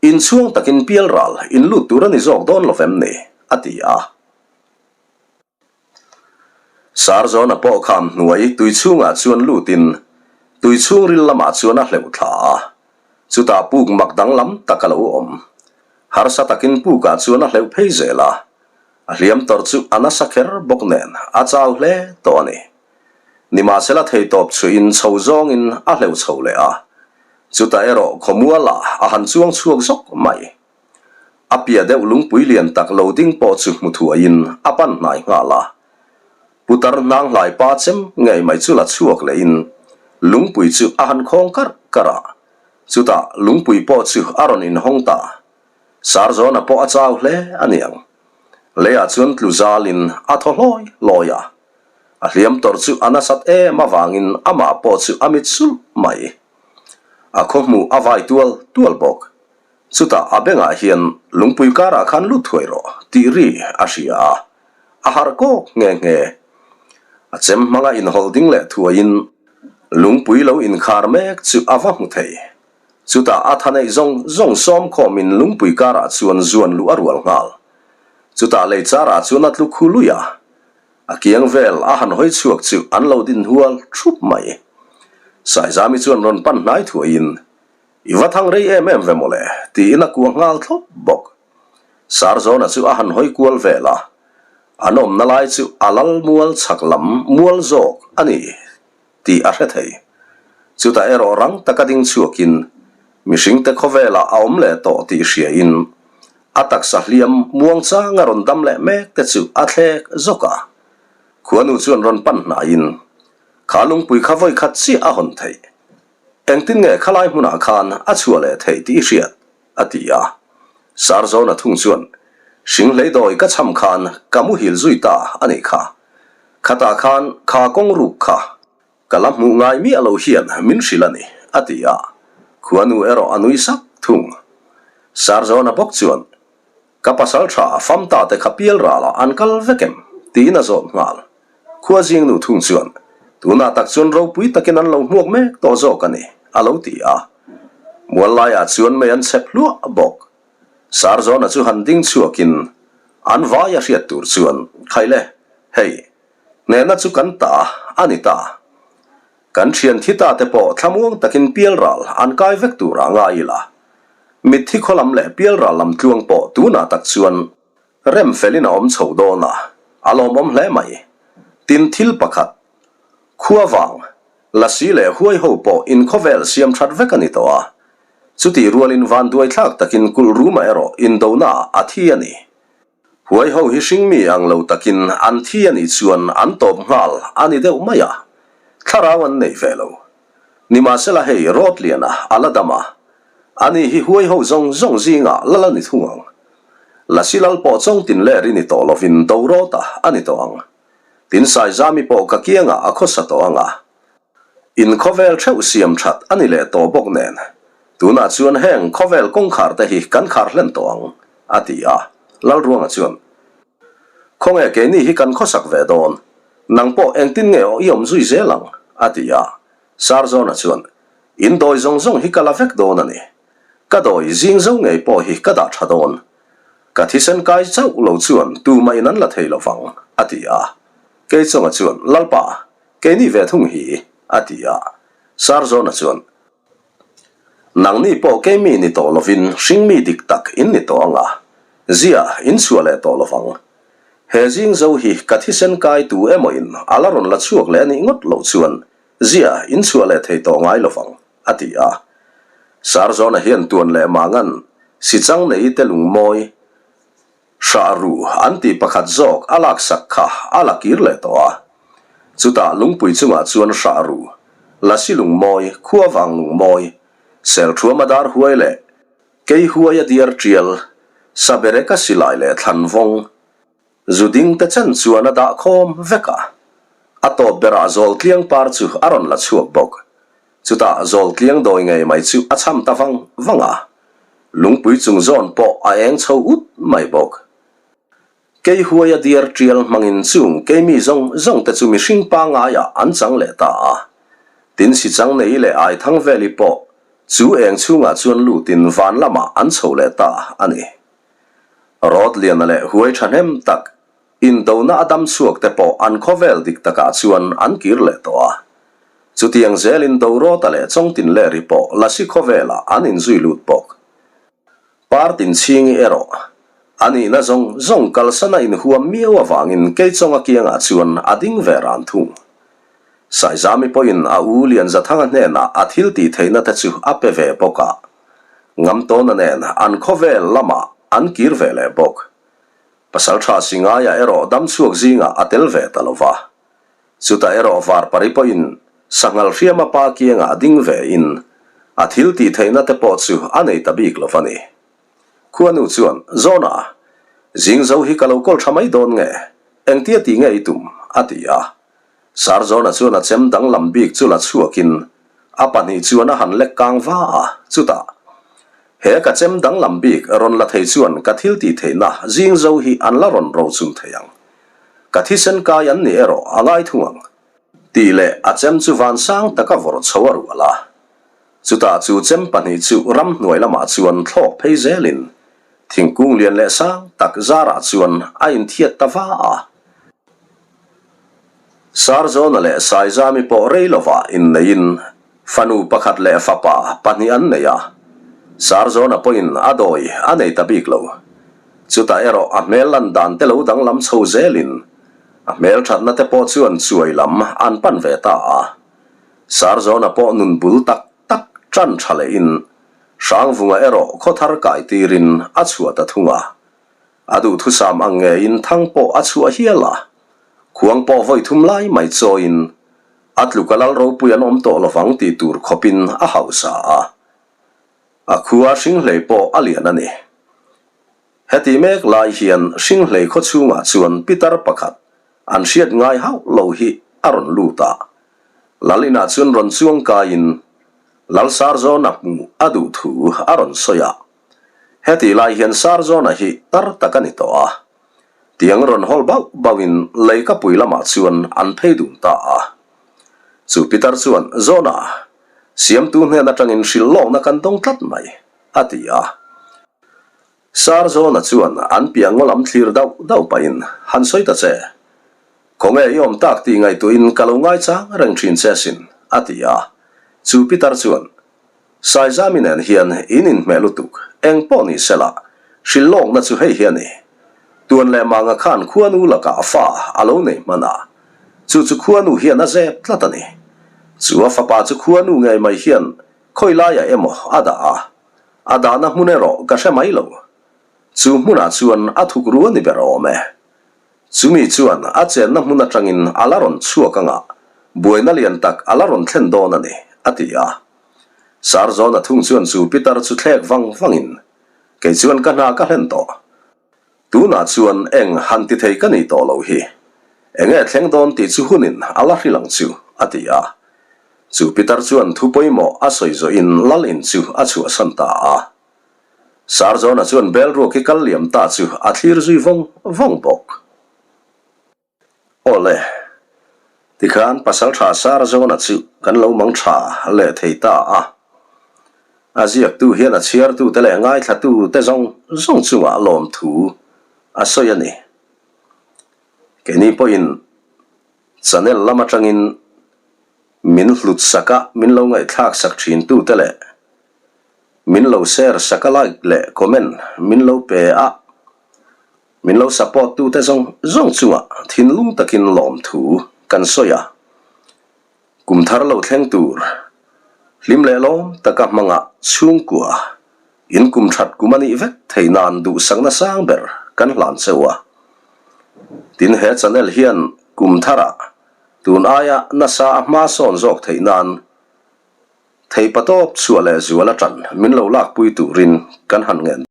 inchhuang takin pialral in lut tur a ni zawk dawn lo vem ni? a ti a. Sarzawna pawh kham hnuai tui chhungah chuan lutin tui chhungril lamah chuan a hleuh thla a, chutah puk mak danglam tak a lo awm. Harsa takin pukah chuan a hleuh phei zel a, a hliam tawrh chu a nasa kher bawk nen a chau hle tawh a ni. Nimahsela theitawp chhuihin chho zawngin a hleuh chho leh a, chutah erawh khawmualah a han chuang chhuak zawk mai. A piah deuh lungpui lian tak lo ding pawh chu hmu thuaiin a pan hnai nghal a. Putar hnang hlai pa chem ngei mai chu la chhuak lehin lungpui chu a han khawng karh karh a. Chutah lungpui pawh chu a rawn inhawng ta. Sarzawna pawh a chau hle a niang. Leiah chuan tlu zalin a thaw hlawi hlawi a. A hliam tawrh chu a nasat em avangin amah pawh chu a mit sulh mai. A khawhmuh a vai tual tual bawk. Chutah a bengah hian lungpui karah khan lut thuai rawh tih ri a hria a, a harh kawk nghe nghe. A chem hmanga inhawlh ding leh thuaiin lungpui lo inkhar mek chu a va hmu thei. Chutah a tha neih zawng zawng sawm khawmin lungpui karah chuan zuan luh a rual nghal. Chutah lei charah chuan a tlu khu lui a, a kiang vel a han hawi chhuak chu an lo din hual thup mai. Saizami chuan rawn pan hnai thuaiin I va thang rei em em ve mawle, tiin a kuah nghal thlawp bawk. Sarzawna chu a han hawi kual vel a, an awmna lai chu a lal mual chhak lam mual zawk a ni tih a hre thei. Chutah erawh rang taka ding chhuakin mihringte khawvelah a awm leh tawh tih hriain a taksa hliam muang changa rawn dam leh mek te chu a thlek zawk a. Khuanu chuan rawn pan hnaiin kha lungpui kha vawi khat chiah a hawn theih. Engtin nge khalai hmunah khan a chhuah leh theih tih i hriat? a ti a. Sarzawna thung chuan, Hringhlei dawi ka cham khan ka muhil zui ta a nih kha. Khatah khan kha kawng ruk kha ka la hmuh ngai miah lo hian min hrilh a ni, a ti a. Khuanu erawh a nui sak thung. Sarzawna bawk chuan, Ka pasal tha fam ta te kha pial ral ah an kal vek em? tiin a zawt nghal. Khua zing nu thung chuan, Tunah tak chuan ropui takin an lo hmuak mek tawh zawk a ni, a lo ti a. Mual laiah chuan mei an chhep hluah bawk. Sarzawna chu han ding chhuakin an vai a hriat tur chuan, Khaile, hei, hnehna chu kan ta a ni ta. Kan thian thi ta te pawh thlamuang takin pialral an kai vek tur ah ngai ila. Mitthi khaw lam leh pialral lam tluang pawh tunah tak chuan rem felin a awm chho dawn a, a lawmawm hle mai. Tin thil pakhat, khua vang, lasi leh huai ho pawh inkhawvel siam that vek a ni tawh a. Chutih rualin vanduai thlak takin kulh ruma erawh indona ah a thi a ni. Huai ho hi hringmi ang lo takin an thi a nih chuan an tawp nghal a ni deuh mai a, thlarau an nei ve lo. Nimahsela hei Rawtliana a la dam a, ani hi huai ho zawng zawng zingah lal a ni thung ang. Lasi lal pawh chawngtin ler i ni tawh lovin Dorawta a ni tawh ang. Tin Saizami pawh ka kiangah a khawsa tawh ang a. In khawvel theuh siam that a ni leh tawh bawk nen, tunah chuan heng khawvel kawngkhar te hi kan khar hlen tawh ang, a ti a. Lalruanga chuan, Khawnge keini hi kan khawsak ve dawn, nang pawh engtin nge aw i awm zui zel ang? a ti a. Sarzawna chuan, In dawi zawng zawng hi ka la vek dawn a ni. Ka dawi zing zo ngei pawh hi ka dah tha dawn. Ka thisen kai chauh lo chuan tumah in an la thei lo vang, a ti a. Keichunga chuan, Lalpa, Keini ve thung hi, a ti a. Sarzawna chuan, Nangni pawh keimi ni tawh lovin hringmi dik tak in ni tawh ang a, zia in chhuah leh tawh lovang. He zing zo hi ka thisen kai tu emawin a la rawn la chhuak leh a nih ngawt loh chuan zia in chhuah leh thei tawh ngai lovang, a ti a. Sarzawna hian tuan leh mangan sichang nei te lungmawi Hrah ru an tih pakhat zawk a laksak kha a la kir leh tawh a. Chutah lungpui chungah chuan hrah ru, lasi lungmawi, khuavang lungmawi, selthuam a dar huai leh kei huai a diar tial, sabereka silai leh thlanvawng, zu ding te chen chuan a dah khawm vek a. A tawp berah zawltliang par chu a rawn la chhuak bawk. Chutah Zawltliang dawi ngei mai chu a cham ta vang vang a, lungpui chung zawn pawh a eng chho ut mai bawk. Kei huaia diar tial hmangin chung keimi zawng zawng te chu mihring pangaiah an chang leh ta a. Tin sichang nei leh aithang veli pawh chu eng chhungah chuan lutin van lamah an chho leh ta a ni. Rawtliana leh huai thahnem tak indona a dam chhuak te pawh an khawvel dik takah chuan an kir leh tawh a. Chutiang zelin Dorawta leh Chawngtinleri pawh Lasi khawvelah an inzui lut bawk. Partin chhingi erawh a nihna zawng zawng kalsan a inhuam miau avangin Keichawnga kiangah chuan a ding ve ran thung. Saizami pawhin a u Lianzathanga hnenah a thil tih theihna te chu a pe ve bawk a, Ngamtawna nen an khawvel lamah an kir ve leh bawk. Pasaltha Singaia erawh damchhuak zingah a tel ve ta lo va. Chutah erawh Varpari pawhin Sanghal hriama pa kiangah ding ve in a thil tih theihna te pawh chu a nei ta bik lo va ni. Khuanu chuan, Zawna, zing zo hi ka lo kawl tha mai dawn nge? Engtia tih nge i tum? a ti a. Sarzawna chuan a chem danglam bik chu la chhuakin a pahnih chuan a han lek kang va a, chutah, He ka chem danglam bik rawn la thei chuan ka thil tih theihna zing zo hi an la rawn rochun thei ang. Ka thisen kai an nih erawh a ngai thung ang. Tih leh a chem chu vansang taka vawrh chho a rual a. Chutah chu chem pahnih chu ramhnuai lamah chuan thlawk phei zelin thingkung lian leh sang tak zarah chuan a inthiat ta va a. Sarzawna leh Saizami pawh rei lovah inneiin fanu pakhat leh fapa pahnih an nei a. Sarzawna pawhin a dawi a nei ta bik lo. Chutah erawh a hmel lan dan te lo danglam chho zelin a hmel thatna te pawh chuan chuai lam an pan ve ta a. Sarzawna pawh nun bul tak tak tan tha lehin Hrangvunga erawh khawthar kai tirin a chhuah ta thung a. A duhthusam ang ngeiin thang pawh a chhuah hial a, khuang pawh vawi thum lai mai chawiin a tluka lal ropui an awm tawh lovang tih tur khawpin a hausa a. A khua Hringhlei pawh a lian a ni. Heti mek lai hian Hringhlei khaw chhungah chuan pitar pakhat an hriat ngai hauh lo hi a rawn lut a. Lal inah chuan rawn chuang kaiin Lalsarzawna hmuh a duh thu a rawn sawi a. Hetih lai hian Sarzawna hi tar tak a ni tawh a, tiang rawn hawl bauh bauhin leikapui lamah chuan an phei dun ta a. Chu Pitar chuan, Zawna, siamtu hnen atangin hrilh lawkna kan dawng tlat mai, a ti a. Sarzawna chuan an piah ngaw lam thlir dauh dauh pahin, Han sawi ta che, khawnge i awm tak tih ngaihtuahin ka lo ngaichang reng thin che asin, a ti a. Chu Pitar chuan, Saizami nen hian in inhmeh lutuk, eng pawh ni sela, hrilh lawkna chu hei hi a ni. Tuan leh manga khan khuanu lakah fa a lo nei hman a, chu chu khuanu hian a zep tlat a ni. Chu a fapa chu khuanu ngei mai hian khawi laiah emaw a dah a, a dahna hmun erawh ka hre mai lo. Chu hmunah chuan a thuk ru a ni ber awm e. Chumi chuan a chenna hmun atangin a la rawn chhuak anga buaina lian tak a la rawn thlen dawn a ni, a ti a. Sarzawna thung chuan chu pitar chu thlek vang vangin, Kei chuan ka hna ka hlen tawh. Tunah chuan eng han ti thei ka nei tawh lo hi. Enge thleng dawn tih chu hunin a la hrilh ang chu, a ti a. Chu pitar chuan thu pawimawh a sawi zawhin lal in chu a chhuahsan ta a. Sarzawna chuan bel ruak hi kal liam ta chu a thlir zui vawng vawng bawk. Awle, tikhan pasaltha Sarzawna chu kan lo mang tha leh thei ta a. A ziaktu hian a chhiartute leh ngaithlatute zawng zawng chungah lawmthu a sawi a ni. Keini pawhin channel lam atangin min hlut sak a, min lo ngaihthlak sak thintute leh Min lo share sak a like leh comment min lo pe a, min lo support tu te zawng zawng chungah thinlung takin lawmthu kan sawi a. Kum thar lo thleng tur hlim leh lawm taka hmanga chhungkua in kum that kum a nih vek thei nan duhsakna sang ber kan hlan cheu a. Tin he channel hian kum tharah tun aia nasa a hma sawn zawk theih nan Thei patawp chhuah leh zual a tan min lo lakpui turin kan han ngen.